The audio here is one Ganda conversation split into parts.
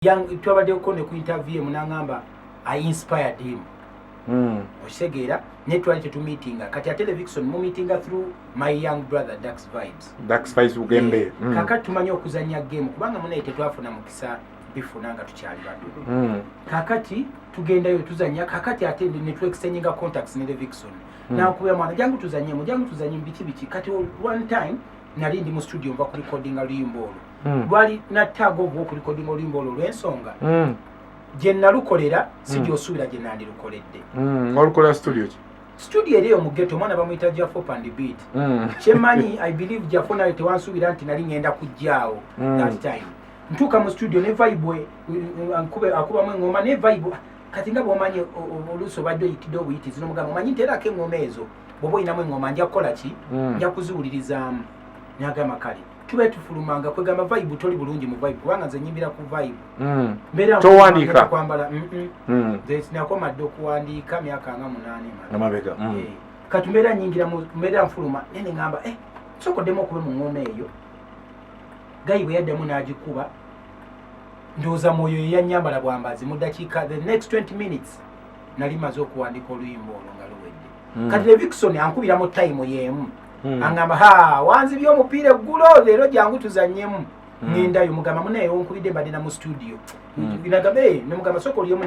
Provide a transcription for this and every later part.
Twabaddeko ne ku interview emu n'aŋŋamba I inspired him. Okitegeera? Naye twali tetumeetinga. Kati ate Levixone mumeetinga through my young brother Dax Vibes. Dax Vibes Bugembe. Kakati tumanyi okuzanya game, kubanga munaye tetwafuna mukisa bifuna nga tukyali bato. Kakati tugendayo tuzanya. Kakati ate netwexchanginga contacts ne Levixone. Nankubira, "Mwana, jangu tuzanyemu, jangu tuzanyemu," biki biki. Kati one time nali ndi mu studio, nva ku recordinga luyimba olwo. Lwali nataaga ova okurecordinga oluyimba olwo olw'ensonga gye nalukolera si gyosuubira gye nandirukoledde. Olukolera studio ki? Studio eri eyo mu ghetto, omwana bamuyita Jafo Pand Beat. Kyemmanyi, I believe Jafo naye tewansuubira nti nali ngenda kujjaawo. That time ntuuka mu studio ne vibe akubamu eŋŋoma ne vibe. Kati nga bwomanyi, oluusi obadde oyitidde obuyitizi nomugamba, "Omanyi nteerako eŋŋoma ezo, bw'oba oyinamu eŋŋoma nja kukola ki? Nja kuziwulirizaamu." Nagamba kale. Tube tufulumanga, kwegamba vibe toli bulungi mu vibe, kubanga nze nyimbira ku vibe. Mbeera Towandiika? ngenda kwambala. Nze nakoma dda okuwandiika myaka nga 8 emabega. Amabega. Kati mbeera nyingira mbeera nfuluma naye neŋŋamba, "Eh, sooka oddemu okube mu ŋŋoma eyo." Guy bwe yaddamu n'agikuba, ndowooza mwoyo ye yanyambala bwambazi. Mu dakiika, the next 20 minutes, nali maze okuwandika oluyimba olwo nga luwedde. Kati Levixone ankubira mu time y'emu. Aŋŋamba, "Ha, wanzibye omupiira eggulo, leero jangu tuzannyemu." Ŋŋendayo, mugamba, "Munaye, onkubidde, mbadde na mu studio." Nagamba, "Eh," nemugamba, "Sooka olyemu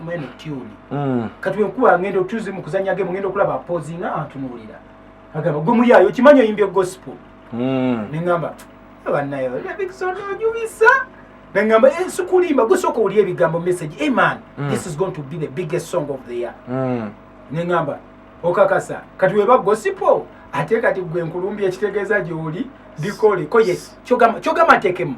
mweno tune." Kati wenkuba ngenda otuzi mu kuzanya game, ngenda okulaba pozinga, antunuulira, agamba, "Gwe muyaayo, okimanyi oyimbye gospel?" Neŋŋamba, "Bannaye, Levixone onyumisa." Neŋŋamba, "Eh, sikulimba, gwe sooka oli ebigambo message. Hey man, this is going to be the biggest song of the year." Neŋŋamba, "Okakasa? Kati weba gospel ate kati gwe nkulumbi ekitegeeza gy'oli bikole ko ye kyogamba ntekemu."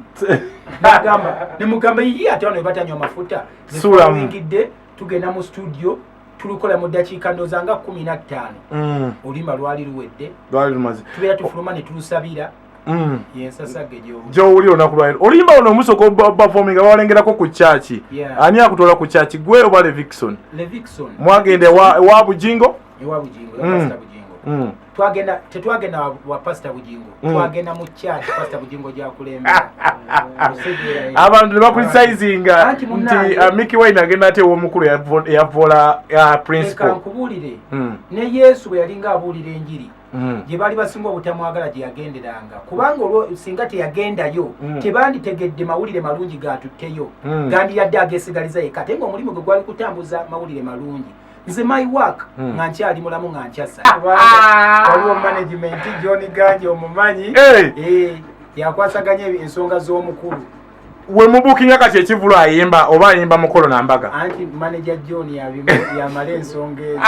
Nagamba, nemugamba, "Yiye, ate wano webatanywa amafuta." Suulamu. Neyingidde, tugenda mu studio, tulukola mu ddakiika ndooza nga 15. Oluyimba lwali luwedde. Lwali lumaze. Tubeera tufuluma ne tulusabira. Yensasage gyobu. Gyowulira olunaku lwaliro oluyimba luno omusooka performinga, bawalengerako ku kyaki? Ani akutwala ku kyaki, gwe oba Levixone? Levixone. Mwagenda ewa Bujingo? Ewa Bujingo, ewa Pastor Bujingo. Twagenda, tetwagenda wa Pastor Bujingo. Twagenda mu church Pastor Bujingo gyakulembera. Osegeera, eh. Abantu ne bacriticinga Anti nti munnange- Mickey Wine agenda ate ew'omukulu eyavoola Leka principal. nkubuulire. Ne Yesu bwe yalinga abuulira enjiri, gye baali basinga obutamwagala gye yagenderanga, kubanga olwo singa teyagendayo, tebanditegedde mawulire malungi gatutteyo. Gandiyadde agesigaliza yekka, ate ngaomulimu gwe gwali kutambuza mawulire malungi. Nze my work, nga nkyali mulamu, nga nkyasa, kubanga waliwo management, John Ganja omumanyi. Hey! Eh, yakwasaganya ensonga z'omukulu. We mubookinga kati ekivulu, ayimba oba ayimba mukolo nambaga? Anti manager John yamala ensonga ezo,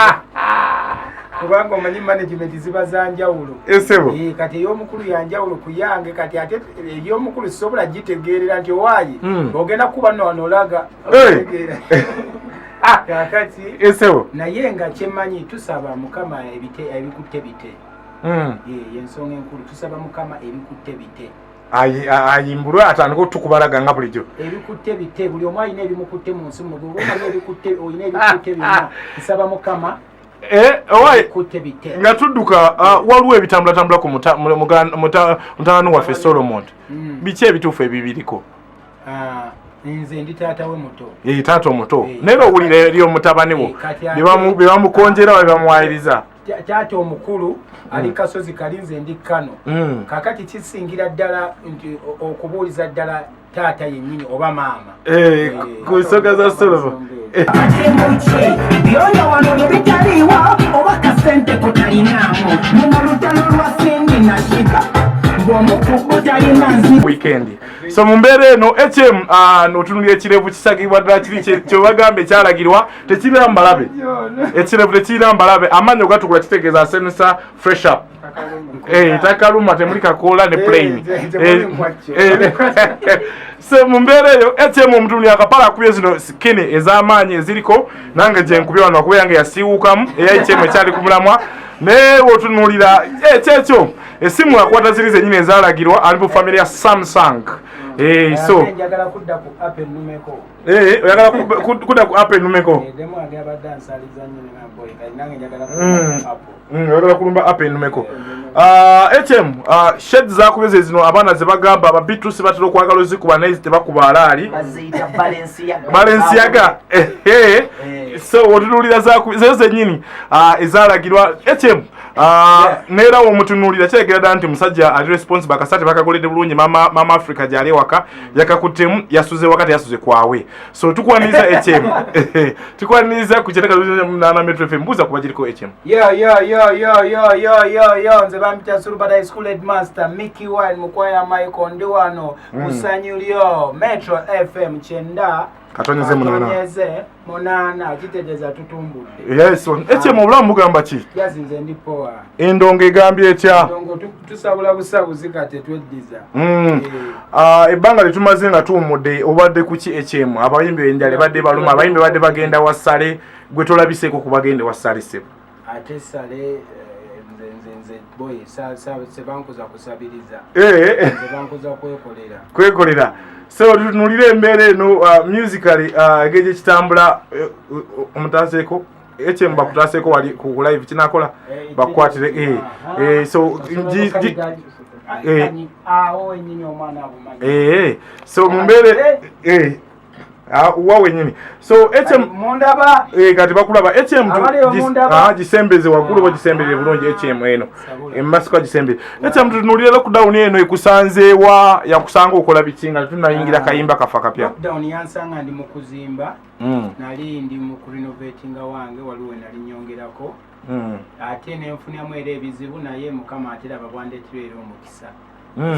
kubanga omanyi management ziba za njawulo. Esebo. Eh, kati ey'omukulu yanjawulo ku yange. Kati ate ey'omukulu sisobola gitegeerera nti owaaye ogenda kuba nno wano olaga. Hey! Otegeera? Kakati Esebo. naye nga kyemmanyi, tusaba Mukama ebite ebikutte bite. Eh, yensonga enkulu, tusaba Mukama ebikutte bite. Ayimbulwe atandike otukubalaga nga bulijjo. Ebikutte bite. Buli omu alina ebimukutte mu nsi muno. Bwe omanyi ebikutte, olina ebikutte byonna, nsaba Mukama Eh, owaye ebikutte bite. Nga tudduka, waliwo ebitambulatambula ku mutabani waffe Solomon. Biki ebituufu ebibiriko? Ah, nze ndi taata we muto. Ye taata omuto. Eh. Naye owulira eri omutabani wo Eh, kati ate- bye bamukonjera oba byebamuwayiriza? Taata omukulu ali kasozi kali, nze ndi kano. Kakati kisingira ddala nti okubuuliza ddala taata yennyini oba maama. Eh, Eh, ku nsonga za Solomon. Byoya wano bye bitaliiwo oba kasente kotalinaamu muno lutalo lwa Cindy nashiba ng'omukugu talina nzi. Weekend. So mu mbeera eno, otunulira ekirevu kisagibwa ddala kiri kyebagamba ekyalagirwa tekirira mbalabe. Ekirevu tekirira mbalabe, amannyo gatukula, kitegeeza asenesa fresh up. Eh, takaluma, temuli kakoola ne plain. Temuli nkwacyo. So mu mbeera eyo, omutunuli akapala akubye zino skinny ez'amaanyi eziriko nange gye nkubye wano, akuba yange yasiiwuukamu eya ekyali ku mulamwa. Naye wotunuulira, kyekyo, esimu akwata ziri zenyini ezalagirwa, ali mu family ya Samsung. Eh, so Njagala kudda ku app ennumeko. Eh, oyagala kudda ku app ennumeko. Demu wange abadde ansaliza nnyo ne boy kati nange njagala kudda ku app. Oyagala kulumba app ennumeko. Ah, shades zakubye zino abaana ze bagamba aba B2C batera okwagala ozikuba naye tebakuba alaali. Baziyita Balenciaga. Balenciaga. Eh. So otunuulira zezo zennyini ezalagirwa HM. Neera womutunuulira kiregera ddala nti musajja ali responsible, akasaati bakagoledde bulungi. Mama Africa gyali ewaka yakakuttemu, yasuze waka, teyasuze kwawe. So tukwaniriza HM, tukwaniriza ku 98 Metro FM. Mbuuza kuba giriko HM. Yo yo yo yo yo yo yo yo, nze bampita Surubada High School Headmaster Mickey Wine Mukwaya Michael, ndi wano ku Ssanyu lyo Metro FM 90 .8. .8, kitegeeza tutumbudde. Yes, HM, obulamu bugamba ki? Jazi nze ndi poa. Endongo egambye etya? Ndongo tusabula busabuzi kati tweddiza. Eh. Ah, ebbanga lyetumaze nga tuwummudde obadde ku ki HM? Abayimbi enjala badde baluma, abayimbi badde bagenda wassale, gwe tolabiseeko ku bagende wassale, ssebo? Ate sale nze boy sebankuza kusabiriza. Nze bankuza kwekolera. Kwekolera. So tutunulire embeera eno musically, engeri gyekitambula. Omutaseeko HM, bakutaseeko wali ku live kinakola bakukwatire. So Awo wenyini omwana abumanyi. So mu mbeera wa wenyini, so HM Mundaba? Kati bakulaba HM. Abali omundaba. Gisembeze waggulu, bagisemberere bulungi HM eno. Sabula. Emasika gisembere. HM, tutunuulire lockdown eno ekusanzeewa, yakusanga okola biki nga tunayingira kayimba kafa kapya? Lockdown yansanga ndi mu kuzimba. Nali ndi mu kurenovatinga wange, waliwo nali nyongerako. Ate nenfunamu era ebizibu, naye Mukama ate raba bwandeetera era omukisa.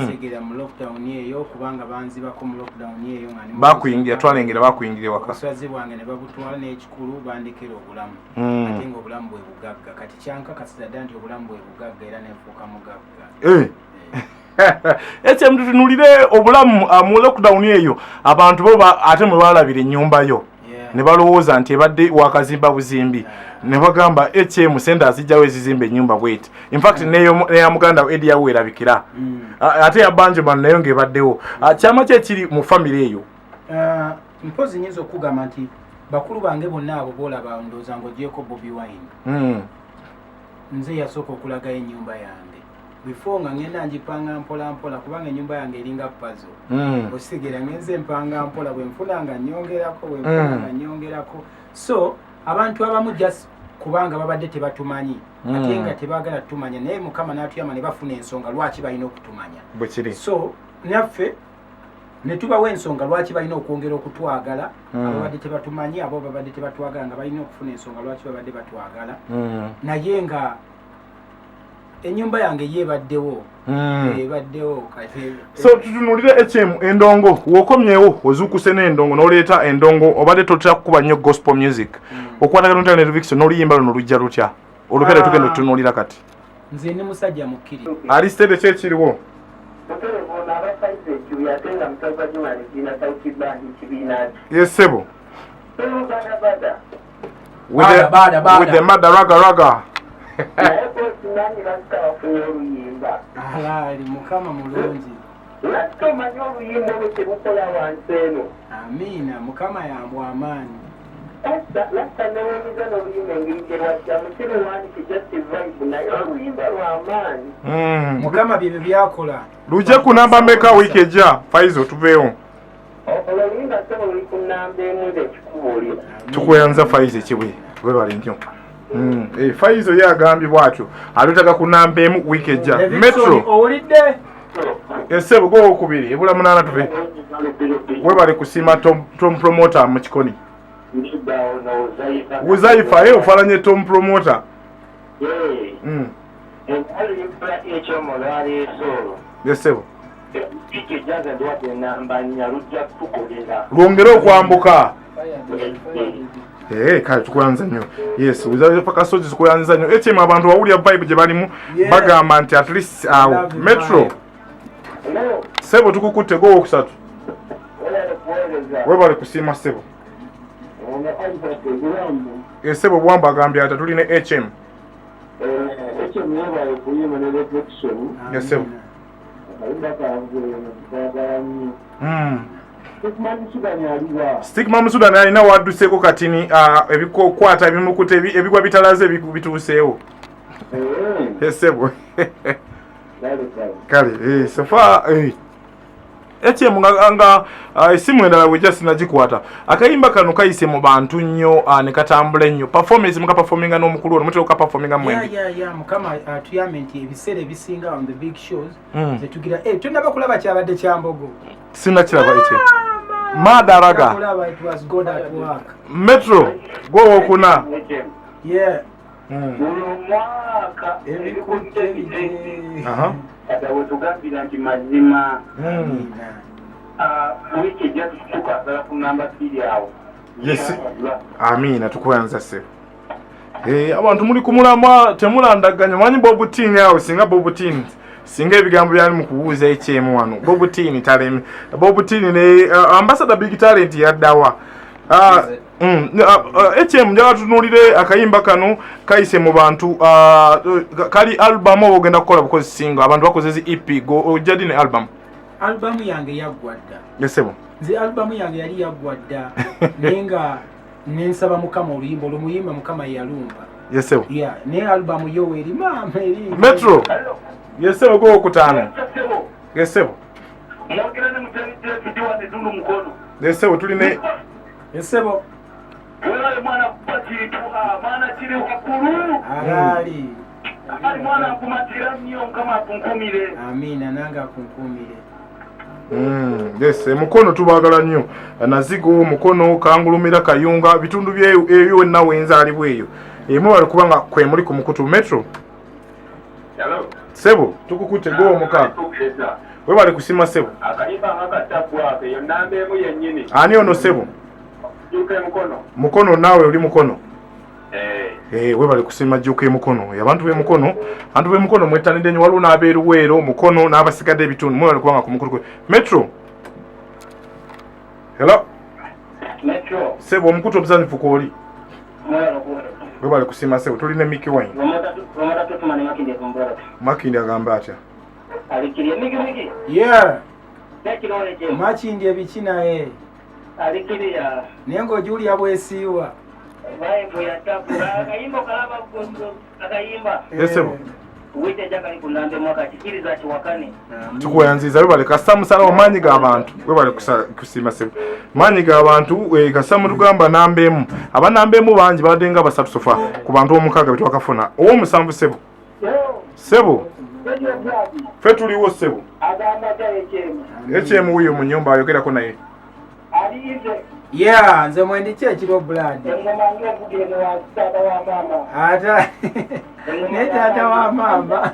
Segera mu lockdown eyo, kubanga banzibako mu lockdown eyo nga ndi mu Bakuyingira? kuzimba. Twalengera bakuyingira ewaka. Obusazi bwange ne babutwala, n'ekikulu bandekera obulamu. Ate nga obulamu bwe bugagga. Kati kyankakasiza dda nti obulamu bwe bugagga, era nenfuuka mugagga. HM, tutunulire obulamu mu lockdown eyo. Abantu bo ate mwe balabira ennyumba yo ne balowooza nti ebadde wakazimba buzimbi, ne bagamba HM sente azijjawo ezizimba ennyumba bweti. Infact neya muganda we Edi yawe erabikira. Ate ya Banjoman nayo ng'ebaddewo. Kyama ki ekiri mu famire eyo? Ah, mpozi nyinza okugamba nti bakulu bange bonna abo boolaba, ndowooza ng'ogyeko Bobi Wine, nze yasooka okulagayo ennyumba yange before nga ngenda ngipanga mpola mpola, kubanga ennyumba yange eringa puzzle. Osigera ngenze mpanga mpola, bwe nfuna nga nyongerako, bwe nfuna nga nyongerako. So abantu abamu just kubanga babadde tebatumanyi, ate nga tebaagala tutumanya, naye Mukama n'atuyamba ne bafuna ensonga lwaki balina okutumanya. Bwe kiri. So naffe ne tubawa ensonga lwaki balina okwongera okutwagala. Ababadde tebatumanyi, abo babadde tebatwagala, nga balina okufuna ensonga lwaki babadde batwagala. Naye nga ennyumba yange ye ebaddewo. Ebaddewo kati. So tutunulire HM, endongo wokomyewo, ozuukuse n'endongo n'oleeta endongo. Obadde totera kukuba nnyo gospel music. Okwatagana otya ne Levixone n'oluyimba luno lujja lutya olupya tugenda otutunuulira kati? Nze ndi musajja mukkiriza. Ali steady, ki ekiriwo? Muterevu ono abasayiza ekibuye ate nga musajja Juma ekibiina Sauti Band kibiina ki? Yes, ssebo. Bada bada. With the, Bada, bada, bada. with the mother raga raga. Naye bosimanyi Lasita wafunye oluyimba. Alaali Mukama mulungi. Lasita omanyi oluyimba olwo tebukola wansi eno. Amiina, Mukama yambwa amaanyi. Lasita newuunyizza n'oluyimba engeri gye lwajjamu, si luwandike, just vibe, naye oluyimba lw'amaanyi. Mukama byebyo byakola. Lujje ku namba meka wiiki ejja, Faizo, tuveewo? Olwo oluyimba sebo luli ku namba 1, nze ekikubuulira. Tukweyanza Faizo ekibuye, webale nnyo. Faizo ye agambye bwatyo, alutaga ku namba 1 wiiki ejja. Levixone, Metro. Owulidde? Esebo gowokubiri ebula 8 tuve. Webale kusiima Tom Promoter mu kikoni. Uzaifa ye ofaananye Tom Promoter. Oluyimba ekyomo lwaleese olwo. Esebo. Wiiki ejja nze ndiwadde enamba 4, lujja kutukolera. Lwongere okwambuka. Kale tukuyanza nnyo. Yes, Uzaifa Kasozi, tukuyanza nnyo. HM, abantu bawulira vibe gye balimu, bagamba nti at least awo Love Metro. vibe. No, Sebo, tukukutte gowokusatu. webale kuweereza. Webale kusiima, sebo. Ono Albert Ogulambu. Esebo bwamba agambye ati tuli ne HM. Ekyo mwebale kuyima ne Levixone. Yes, sir. Stigma Musudan alina wadduseeko katini, ebikokwata ebimukuta ebigwa bitalaze bituuseewo. Esebo kale, so far HM nga esimu endala bwejja sinagikwata. Akayimba kano kayise mu bantu nnyo, ne katambula ennyo. Performance mukaperforminga n'omukulu ono, mutera okaperforminga mwembi? Yeah, Mukama atuyambe nti ebiseera ebisinga on the big shows zetugira, tonaba kulaba kyabadde kyambogo. Sinakiraba ekyo madaraga. Kulaba, it was God at work. Metro gwowokuna. Yeah. Buli omwaka ebikutte bite kata wetugambira nti mazima wiiki ejja tukasala ku namba 2 awo. Yes. Amiina, tukwanza se. Abantu muli kumulamwa, temulandaganya. Manyi Bob Tin awo, singa Bob Tin, singa ebigambo byali mu kubuuza ekyemu wano. Bob Tin taleme. Bob Tin ne Ambassador Big Talent yaddawa. HM, njagala tutunuulire akayimba kano kayise mu bantu, kali album oba ogenda kukola bukozi singa abantu bakoze zi EP, go ojja ddi ne album? Albamu yange yaggwa dda. Yesebo. Nze albamu yange yali yaggwa dda, naye nga nensaba Mukama oluyimba olumuyimba Mukama yeyalumba. Yesebo. Yeah, naye albamu yo weeri, maama, eri. Metro. Yesebo, gwowokutaano. Yesebo. Mwogera ne mutani David wa Netundu Mukono. Yesebo, tuline. Esebo. Wewe mwana kupa kintu, mwana kiri waggulu. Alaali. Ali mwana nkumatira nnyo, Mukama akunkumire. Amiina, nange akunkumire. Yes, Mukono tubaagala nnyo. Nazigo, Mukono, Kangulumira, Kayunga, bitundu byeyo ebyo wenna wenzaalibwa eyo. Mwebale kubanga kwe muli ku mukutu Metro. Sebo, tukukutte gwe omukaaga. Webale kusima sebo. Akayimba nga kataggwako, eyo namba emu yennyini. Ani ono sebo? Jjuuka Emukono. Mukono, naawe oli Mukono? Webale kusima Jjuuka Emukono. Abantu b'Emukono, abantu b'Emukono mwettanidde nnyo, waliwo n'abeeruweero Mukono n'abasigadde ebitundu. Mwebale kubanga ku mukutu gwe. Metro. Hello. Metro. Sebo, omukutu omuzanyifu kwoli. Webale kusima sebo, tuli ne Mickey Wine. Makindi agamba atya? Alikiriye Miki Miki. Yeah. Nekirole kye. Makindi ebiki naye? Alikiriya. Naye ng'ojulia bwesiiwa. Vibe ya tabu. Akayimba kalaba akayimba. Yes, sebo. Wiiki ejja kali ku namba emu, akakikiriza kiwakane. Tukweyanziza, webale kasita musalawo maanyi g'abantu. Webale kusiima sebo. Maanyi g'abantu, kasita mutugamba namba emu. Aba namba emu bangi, babadde nga basatu so far ku bantu omukaaga be twakafuna. Ow'omusanvu sebo. Sebo. Ffe tuliwo sebo. Agamba kya HM? HM wuyo mu nnyumba, ayogerako naye. Ali ize. Yeah, nze mwendiki ekiro blood. Engoma ng'evuga eno wa taata wa maama. Ate naye taata wa maama.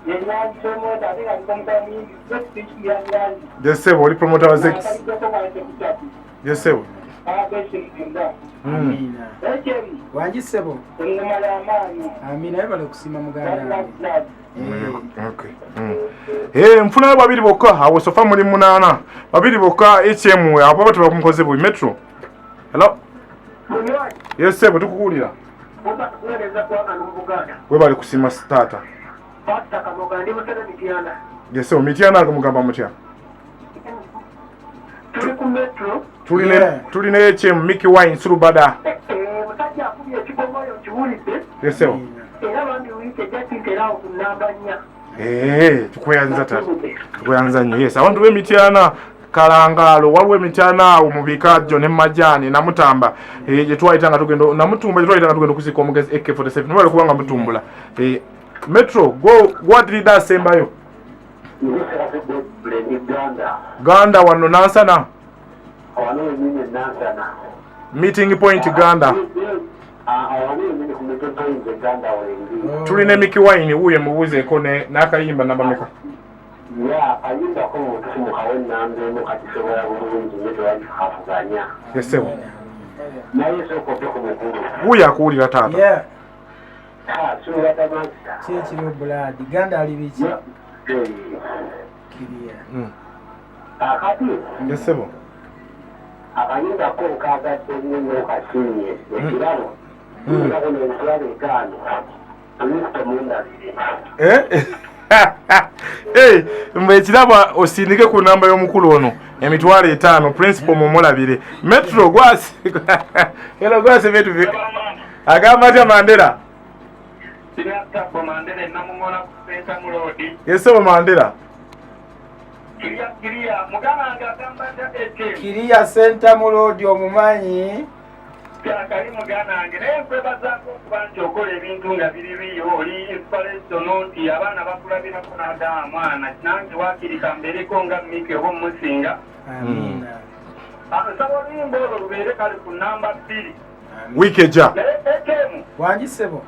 Yenyanzi promota ate nga ndikomutala muyimbi zekiyanyanzi. Yes sebo, oli promoter wa Zex. Akaliddeko bwalese kusatu. Yes sebo. Abesinga. Amiina. HM. Wangi ssebo. Engoma y'amaanyi. Amiina, webale kusiima muganda wange. Okay. Nfunayo babiri bokka awo, so far muli munaana, babiri bokka. HM abo baba tebamukoze bubi. Metro. Hello. Yes sebo, tukukuwulira. Kuweereza kwagala mu Buganda. Webale kusima taata. Pasita Kamoga, ndi Musene Mityana. Yes sebo, Mityana mugamba mutya? Tuli ku Metro. Tulina Yeah. tulina HM, Mickey Wine Sulubada. Musajja akubye ekigomoyo, kiwulidde. Yes sebo. Era bambi wiiki ejja kinkerawo ku namba 4. Tukweyanza taata. Tukweyanza nnyo. Yes, abantu b'Emityana Kalangaalo, waliwo Emityana awo mu bikajjo ne Majaani Namutamba, gye twayita nga tugenda Namutumba, gye twayita nga tugenda okuziika omugezi AK47. Mwebale kubanga mutumbula. Metro gwadiridde asembayo. Ndi Ganda. Ganda wano Nansana? Wano wenyini Nansana. Meeting point Ganda. Wano wenyini ku meeting point e Ganda wendi. Tulina Mickey Wine wuuyo, mubuuzeeko n'akayimba namba meka? Ya akayimbako mutusimukawo enamba emu kakisobola bulungi nnyo, tewakikafuganya. Yes ssebo. Naye sooka ove ku mukulu. Wuuyo akuwulira taata. Yeah. Suubata. Kyekiro blood, Ganda ali biki? Kiriya. Akati Yes ssebo. akayimbako nkagadde nnyo nnyo, kasiimye ekirabo nga kuno emitwalo 5 amikuta mundabire. Eh? Eh, mbu ekirabo osindike ku namba y'omukulu ono 50,000, principal mumulabire. Metro gwasi, hello gwasi, betu agamba atya Mandela? Sinatabo Mandela namungona kusenta mulodi. Yesebo Mandela. Kiriya kiriya muganda wange agamba nta ATM. Kiriya senta mulodi omumanyi. Kyakali muganda wange, naye nkwebazaako okuba nti okola ebintu nga biri biyo, oli inspirational nti abaana bakulabirako n'agamba mwana nange waakiri kambeereko nga Miki oba omusinga. Amiina. Nsaba oluyimba olwo lubeere kale ku namba 2. Wiiki ejja. Naye ATM, Wangi ssebo.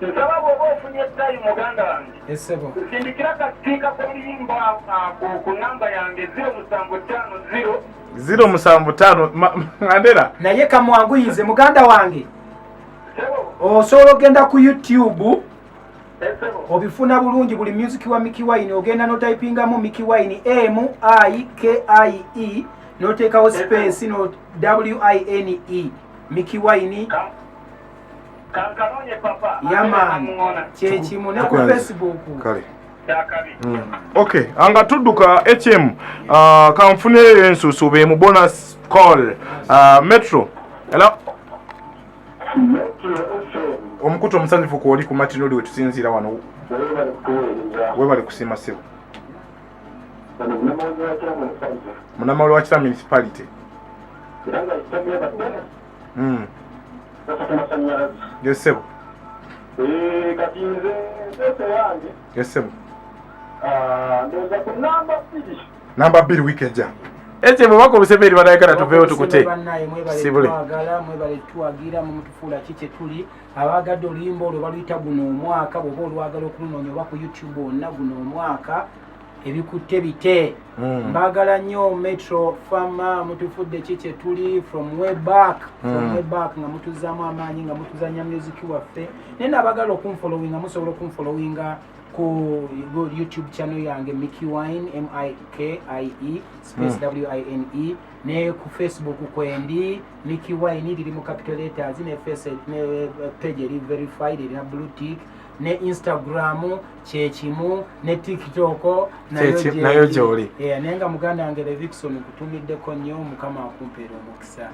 Nsaba bw'oba ofunye time muganda wange, Essebo. nsindikira kakiika k'oluyimba ako ku namba yange 0750. 075 Mandela. Naye kamwanguyize muganda wange. Sebo. Osobola ogenda ku YouTube. Esebo. Obifuna bulungi buli music wa Mikie Wine, ogenda notypingamu Mikie Wine, M I K I E, noteekawo space no W I N E, Mikie Wine. Kankanoonye papa. Yaman kyekimu ne ku Tukulaze. Facebook. Kale. Kyakabi. Okay, anga tudduka HM, kanfuneyo ensusu be mu bonus call. Metro, hello. Omukutu omusanyufu kwoli ku Martin oli wetusinziira wano. Webale kusiima ssebo. Munnamawulire wa Kira municipality. Yes ssebo. Kati nze nsese yange. Yes ssebo. Ndowooza ku namba 2. Namba 2 wiiki ejja. HM obaka olusembe banayagala tuveewo tukute. Bannaye mwebale. Sibule. Twagala mwebale tuwagira mumutufuula ki kye tuli. Abagadde oluyimba olwo baluyita guno omwaka, bw'oba olwagala okulunoonya oba ku YouTube wonna, guno omwaka ebikutte bite. Mbaagala nnyo Metro Fama, mutufudde ki kye tuli from way back, from way back, nga mutuzaamu amaanyi nga mutuzanya music waffe. Naye naabagala okunfollowinga, musobola okunfollowinga ku YouTube channel yange Mikie Wine, M I K I E space W I N E, ne ku Facebook kwendi Mikie Wine, liri mu capital letters, ne face ne page eri verified, erina blue tick, ne Instagram kyekimu, ne TikTok nayo Nayo gy'oli. Yeah, naye nga muganda wange Levixone nkutumiddeko nnyo, Mukama akumpeera omukisa.